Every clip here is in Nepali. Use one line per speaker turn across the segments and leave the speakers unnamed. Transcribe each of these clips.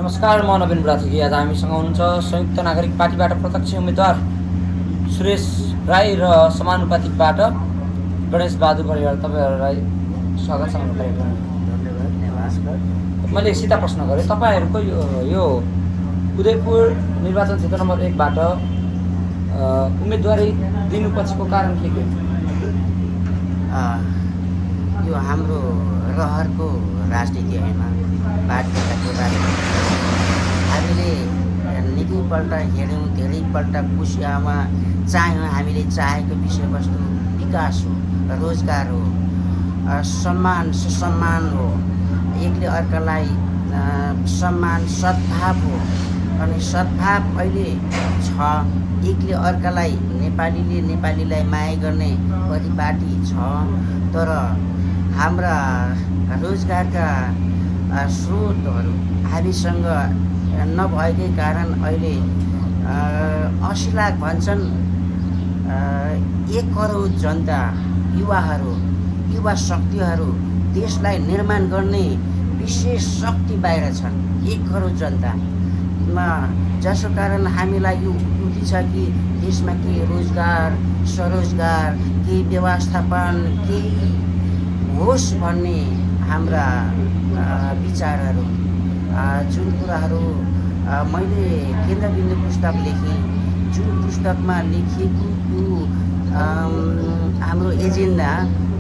नमस्कार, म नवीन बुढाथोकी। आज हामीसँग हुनुहुन्छ संयुक्त नागरिक पार्टीबाट प्रत्यक्ष उम्मेदवार सुरेश राई र समानुपातिकबाट गणेश बहादुर परिवार। तपाईँहरूलाई स्वागत छ हाम्रो कार्यक्रममा।
धन्यवाद, नमस्कार।
मैले सीधा प्रश्न गरेँ, तपाईँहरूको यो उदयपुर निर्वाचन क्षेत्र नम्बर 1 बाट उम्मेदवारी दिनुपछिको कारण के हो?
यो हाम्रो रहरको राजनीति होइन, पार्टीको राजनीति। हामीले निकैपल्ट हेऱ्यौँ, धेरैपल्ट पुस्यामा चाह्यौँ। हामीले चाहेको विषयवस्तु विकास हो, रोजगार हो, सम्मान सुसम्मान हो, एकले अर्कालाई सम्मान सद्भाव हो। अनि सद्भाव अहिले छ, एकले अर्कालाई नेपालीले नेपालीलाई माया गर्ने परिपाटी छ। तर हाम्रा रोजगारका स्रोतहरू हामीसँग नभएकै कारण अहिले 80 लाख भन्छन् 1 करोड जनता युवाहरू, युवा शक्तिहरू देशलाई निर्माण गर्ने विशेष शक्ति बाहिर छन्। 1 करोड जनतामा, जसको कारण हामीलाई यो उपलब्धि छ कि देशमा केही रोजगार स्वरोजगार केही व्यवस्थापन केही होस् भन्ने हाम्रा विचारहरू, जुन कुराहरू मैले केन्द्रबिन्दु पुस्तक लेखेँ, जुन पुस्तकमा लेखिएको हाम्रो एजेन्डा,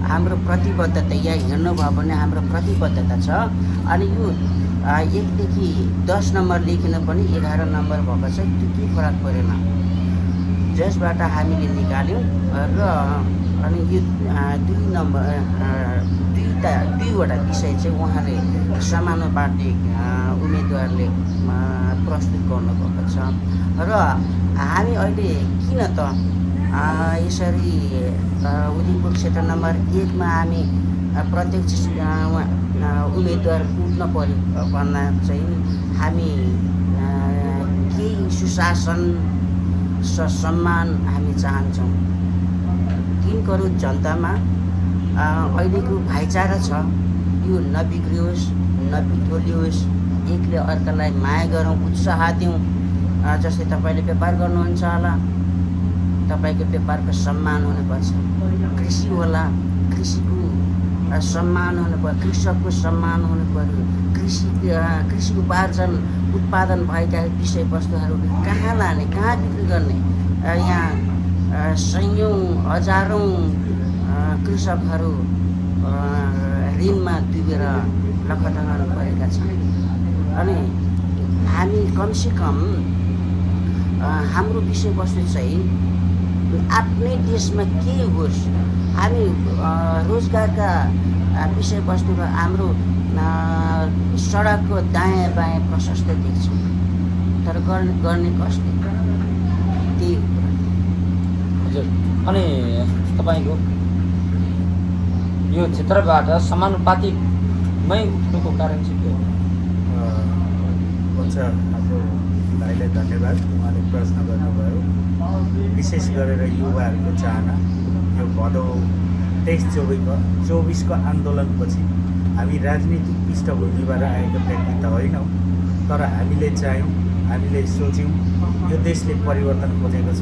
हाम्रो प्रतिबद्धता, यहाँ हेर्नुभयो भने हाम्रो प्रतिबद्धता छ। अनि यो 1 देखि 10 नम्बर लेखिन पनि 11 नम्बर भएको छ, त्यो केही फरक परेन, जसबाट हामीले निकाल्यौँ। र अनि यो 2 नम्बर दुईवटा विषय चाहिँ उहाँले समानुपातिक उम्मेदवारले प्रस्तुत गर्नुभएको छ। र हामी अहिले किन त यसरी उदयपुर क्षेत्र नम्बर 1 मा हामी प्रत्यक्ष उम्मेदवार उठ्न पर्यो भन्दा चाहिँ हामी केही सुशासन सम्मान हामी चाहन्छौँ। 3 करोड जनतामा अहिलेको भाइचारा छ, यो नबिग्रियोस्, नबिटोलियोस्, एकले अर्कालाई माया गरौँ, उत्साह दिउँ। जस्तै तपाईँले व्यापार गर्नुहुन्छ होला, तपाईँको व्यापारको सम्मान हुनुपर्छ। कृषि होला, कृषिको सम्मान हुनुपर्यो, कृषकको सम्मान हुनुपर्यो। कृषि उपार्जन उत्पादन भएका विषयवस्तुहरू कहाँ लाने, कहाँ बिक्री गर्ने? यहाँ सयौँ हजारौँ कृषकहरू ऋणमा डुबेर लखतरान परेका छन्। अनि हामी कमसेकम हाम्रो विषयवस्तु चाहिँ आफ्नै देशमा के होस्, हामी रोजगारका विषयवस्तुमा हाम्रो सडकको दायाँ बायाँ प्रशस्त देख्छौँ, तर गर्ने कसले? त्यही
हजुर। अनि तपाईँको यो क्षेत्रबाट समानुपातिकमै उठ्नुको कारण चाहिँ के हो?
हुन्छ, हाम्रो भाइलाई धन्यवाद, उहाँले प्रश्न गर्नुभयो। विशेष गरेर युवाहरूको चाहना यो भदौ 23-24को आन्दोलनपछि हामी राजनीतिक पृष्ठभूमिबाट आएका व्यक्ति त होइनौँ, तर हामीले चाह्यौँ, हामीले सोच्यौँ यो देशले परिवर्तन खोजेको छ।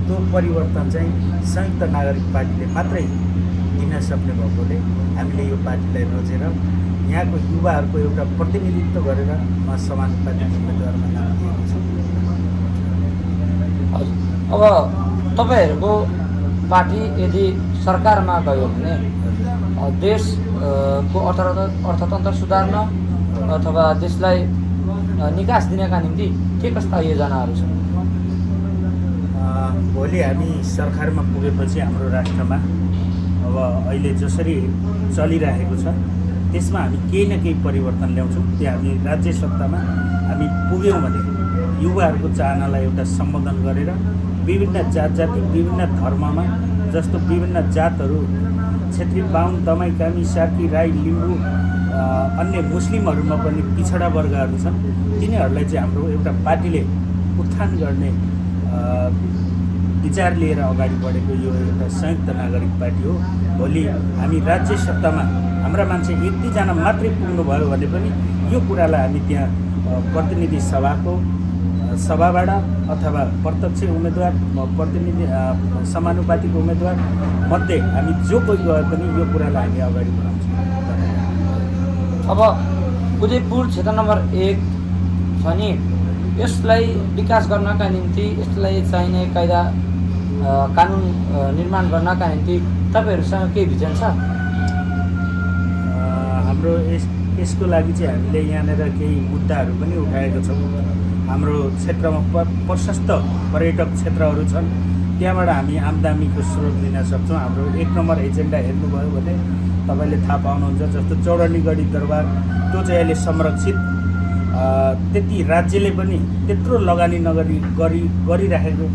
त्यो परिवर्तन चाहिँ संयुक्त नागरिक पार्टीले मात्रै दिन सक्ने भएकोले हामीले यो पार्टीलाई रोजेर यहाँको युवाहरूको एउटा प्रतिनिधित्व गरेर म समानुपातिक उम्मेदवारमा नाम दिएको छु।
हजुर। अब तपाईँहरूको पार्टी यदि सरकारमा गयो भने देशको अर्थतन्त्र सुधार्न अथवा देशलाई निकास दिनका निम्ति के कस्ता योजनाहरू छन्?
भोलि हामी सरकारमा पुगेपछि हाम्रो राष्ट्रमा अब अहिले जसरी चलिरहेको छ त्यसमा हामी केही न केही परिवर्तन ल्याउँछौँ। त्यो हामी राज्य सत्तामा हामी पुग्यौँ भने युवाहरूको चाहनालाई एउटा सम्बोधन गरेर विभिन्न जाति विभिन्न धर्ममा, जस्तो विभिन्न जातहरू क्षेत्री बाहुन दमाई कामी सार्की राई लिम्बू अन्य मुस्लिमहरूमा पनि पिछडा वर्गहरू छन्, तिनीहरूलाई चाहिँ हाम्रो एउटा पार्टीले उत्थान गर्ने विचार लिएर अगाडि बढेको यो एउटा संयुक्त नागरिक पार्टी हो। भोलि हामी राज्य सत्तामा हाम्रा मान्छे 1-2 जना मात्रै पुग्नुभयो भने पनि यो कुरालाई हामी त्यहाँ प्रतिनिधि सभाबाट अथवा प्रत्यक्ष उम्मेदवार प्रतिनिधि समानुपातिक उम्मेदवार मध्ये हामी जो कोही गए पनि यो कुरालाई हामी अगाडि बढाउँछौँ।
अब उदयपुर क्षेत्र नम्बर 1 छ नि, यसलाई विकास गर्नका निम्ति यसलाई चाहिने कायदा कानुन निर्माण गर्नका निम्ति तपाईँहरूसँग के भिजन छ?
हाम्रो यसको लागि चाहिँ हामीले यहाँनिर केही मुद्दाहरू पनि उठाएका छौँ। हाम्रो क्षेत्रमा प्रशस्त पर्यटक क्षेत्रहरू छन्, त्यहाँबाट हामी आम्दानीको स्रोत लिन सक्छौँ। हाम्रो 1 नम्बर एजेन्डा हेर्नुभयो भने तपाईँले थाहा पाउनुहुन्छ, जस्तो चौडनीगढी दरबार त्यो चाहिँ अहिले संरक्षित, त्यति राज्यले पनि त्यत्रो लगानी गरिराखेको,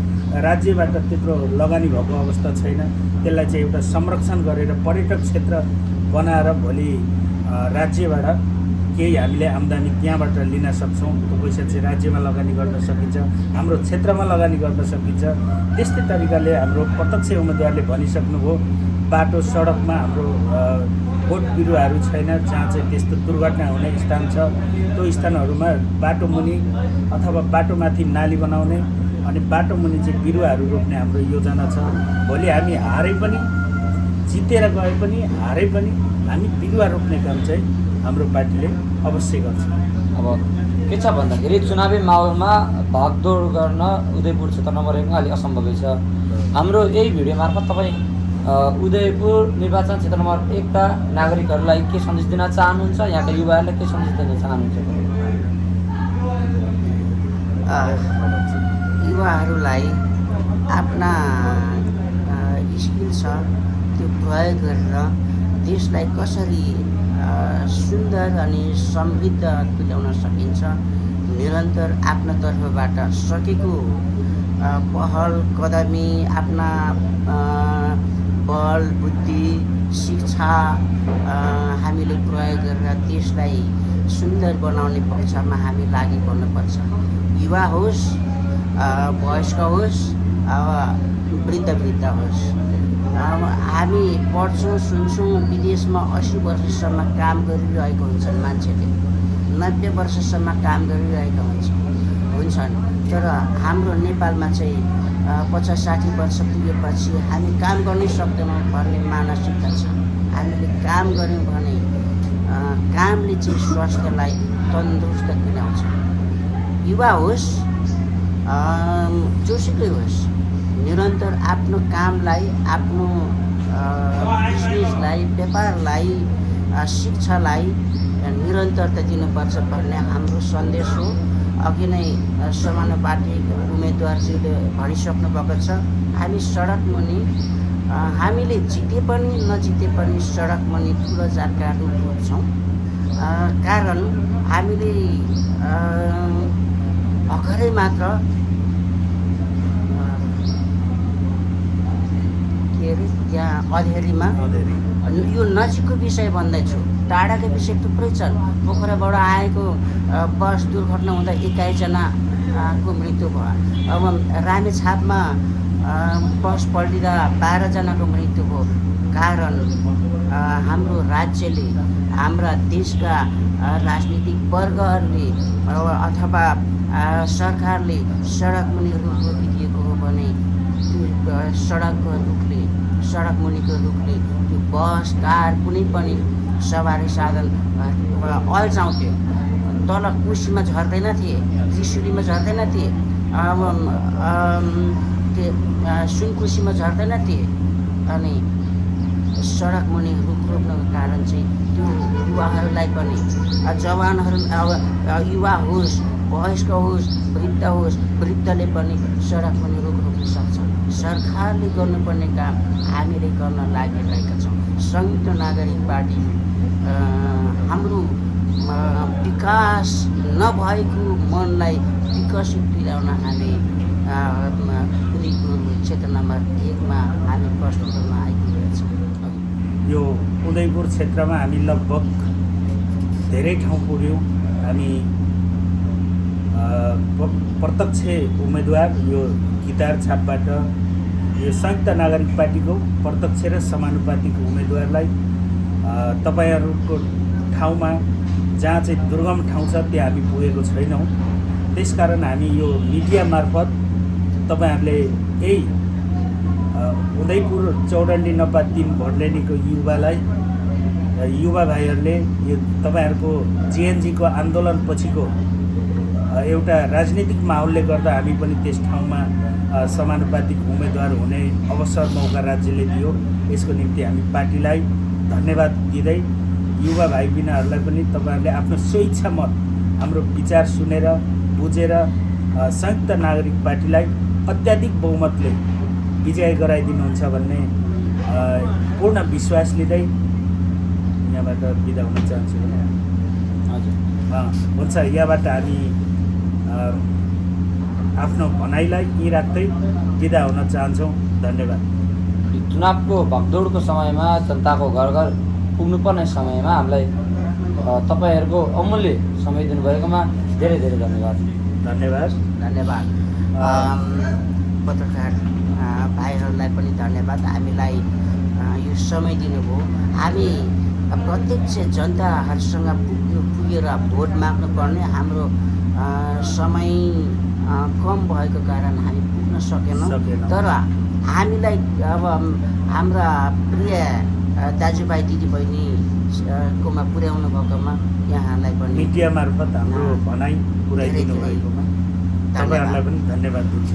राज्यबाट त्यत्रो लगानी भएको अवस्था छैन। त्यसलाई चाहिँ एउटा संरक्षण गरेर पर्यटक क्षेत्र बनाएर भोलि राज्यबाट केही हामीले आम्दानी त्यहाँबाट लिन सक्छौँ। त्यो पैसा चाहिँ राज्यमा लगानी गर्न सकिन्छ, हाम्रो क्षेत्रमा लगानी गर्न सकिन्छ। त्यस्तै तरिकाले हाम्रो प्रत्यक्ष उम्मेदवारले भनिसक्नुभयो, बाटो सडकमा हाम्रो बोट बिरुवाहरू छैन, जहाँ चाहिँ त्यस्तो दुर्घटना हुने स्थान छ, त्यो स्थानहरूमा बाटो मुनि अथवा बाटोमाथि नाली बनाउने अनि बाटो मुनि चाहिँ बिरुवाहरू रोप्ने हाम्रो योजना छ। भोलि हामी हारे पनि जितेर गए पनि हारे पनि हामी बिरुवा रोप्ने काम चाहिँ हाम्रो पार्टीले अवश्य गर्छ।
अब के छ भन्दाखेरि चुनावी माहौलमा भागदौड गर्न उदयपुर क्षेत्र नम्बर 1मा अलिक असम्भवै छ। हाम्रो यही भिडियो मार्फत तपाईँ उदयपुर निर्वाचन क्षेत्र नम्बर 1 का नागरिकहरूलाई के सन्देश दिन चाहनुहुन्छ? यहाँका युवाहरूलाई के सन्देश दिन चाहनुहुन्छ?
युवाहरूलाई आफ्ना स्किल छ त्यो प्रयोग गरेर देशलाई कसरी सुन्दर अनि समृद्ध तुल्याउन सकिन्छ, निरन्तर आफ्नो तर्फबाट सकेको पहल कदमी, आफ्ना बल बुद्धि शिक्षा हामीले प्रयोग गरेर देशलाई सुन्दर बनाउने पक्षमा हामी लागि पर्नुपर्छ। युवा होस्, वयस्क होस्, वृद्ध होस्। हामी पढ्छौँ सुन्छौँ, विदेशमा 80 वर्षसम्म काम गरिरहेको हुन्छन् मान्छेले, 90 वर्षसम्म काम गरिरहेका हुन्छन्। तर हाम्रो नेपालमा चाहिँ 50-60 वर्ष पुगेपछि हामी काम गर्नै सक्दैनौँ भन्ने मानसिकता छ। हामीले काम गऱ्यौँ भने कामले चाहिँ स्वास्थ्यलाई तन्दुरुस्त तुल्याउँछ। युवा होस्, जोसुकै होस्, निरन्तर आफ्नो कामलाई, आफ्नो बिजनेसलाई, व्यापारलाई, शिक्षालाई निरन्तरता दिनुपर्छ भन्ने हाम्रो सन्देश हो। अघि नै समानुपातिक उम्मेदवारजीले भनिसक्नु भएको छ। हामी सडक मुनि, हामीले जिते पनि नजिते पनि सडक मुनि ठुलो जानकार रूप रोप्छौँ। कारण हामीले भर्खरै मात्र यहाँ अधेरीमा, यो नजिकको विषय भन्दैछु, टाढाको विषय थुप्रै छन्। पोखराबाट आएको बस दुर्घटना हुँदा 21 जनाको मृत्यु भयो। अब रामेछापमा बस पल्टिँदा 12 जनाको मृत्यु भयो। कारण हाम्रो राज्यले, हाम्रा देशका राजनीतिक वर्गहरूले अथवा सरकारले सडक मुनि रुख रोपिदिएको हो भने सडकको रुखले, सडक मुनिको रुखले त्यो बस कार कुनै पनि सवारी साधन अल्झाउँथ्यो। तल कुसीमा झर्दैन थिए, त्रिशुलीमा झर्दैन थिए, सुनकुसीमा झर्दैन थिए। अनि सडक मुनि रुख रोप्नुको कारण चाहिँ त्यो युवाहरूलाई पनि, जवानहरू, युवा होस्, वयस्क होस्, वृद्धले पनि सडक मुनि रुख रोप्न सक्छ। सरकारले गर्नुपर्ने काम हामीले गर्न लागिरहेका छौँ। संयुक्त नागरिक पार्टी हाम्रो विकास नभएको मनलाई विकसित तुल्याउन हामी उदयपुर क्षेत्र नम्बर 1मा हामी प्रस्तुत हुन आइपुगेका छौँ।
यो उदयपुर क्षेत्रमा हामी लगभग धेरै ठाउँ पुग्यौँ। हामी प्रत्यक्ष उम्मेदवार यो गिटार छापबाट यो संयुक्त नागरिक पार्टीको प्रत्यक्ष र समानुपातिक उम्मेदवारलाई तपाईँहरूको ठाउँमा जहाँ चाहिँ दुर्गम ठाउँ छ त्यहाँ हामी पुगेको छैनौँ। त्यसकारण हामी यो मिडिया मार्फत तपाईँहरूले यही उदयपुर चौडण्डी नपा 3 भट्लेनीको युवा भाइहरूले यो तपाईँहरूको जिएनजीको आन्दोलन पछिको एउटा राजनीतिक माहौलले गर्दा हामी पनि त्यस ठाउँमा समानुपातिक उम्मेदवार हुने अवसर मौका राज्यले दियो। यसको निम्ति हामी पार्टीलाई धन्यवाद दिँदै युवा भाइ बहिनीहरूलाई पनि तपाईँहरूले आफ्नो स्वेच्छा मत हाम्रो विचार सुनेर बुझेर संयुक्त नागरिक पार्टीलाई अत्याधिक बहुमतले विजय गराइदिनुहुन्छ भन्ने पूर्ण विश्वास लिँदै यहाँबाट बिदा हुन चाहन्छु।
हजुर
हुन्छ, यहाँबाट हामी आफ्नो भनाइलाई यहीँ राख्दै बिदा हुन चाहन्छौँ। धन्यवाद।
चुनावको भगदौडको समयमा जनताको घर घर पुग्नुपर्ने समयमा हामीलाई तपाईँहरूको अमूल्य समय दिनुभएकोमा धेरै धेरै धन्यवाद।
धन्यवाद। पत्रकार भाइहरूलाई पनि धन्यवाद। हामीलाई यो समय दिनुभयो। हामी प्रत्यक्ष जनताहरूसँग पुगेर भोट माग्नुपर्ने हाम्रो समय कम भएको कारण हामी पुग्न सकेनौँ। तर हामीलाई अब हाम्रा प्रिय दाजुभाइ दिदीबहिनी कोमा पुर्याउनु भएकोमा यहाँलाई पनि
मिडिया मार्फत हाम्रो भनाइ पुर्याइदिनु भएकोमा तपाईँहरूलाई पनि धन्यवाद दिन्छ।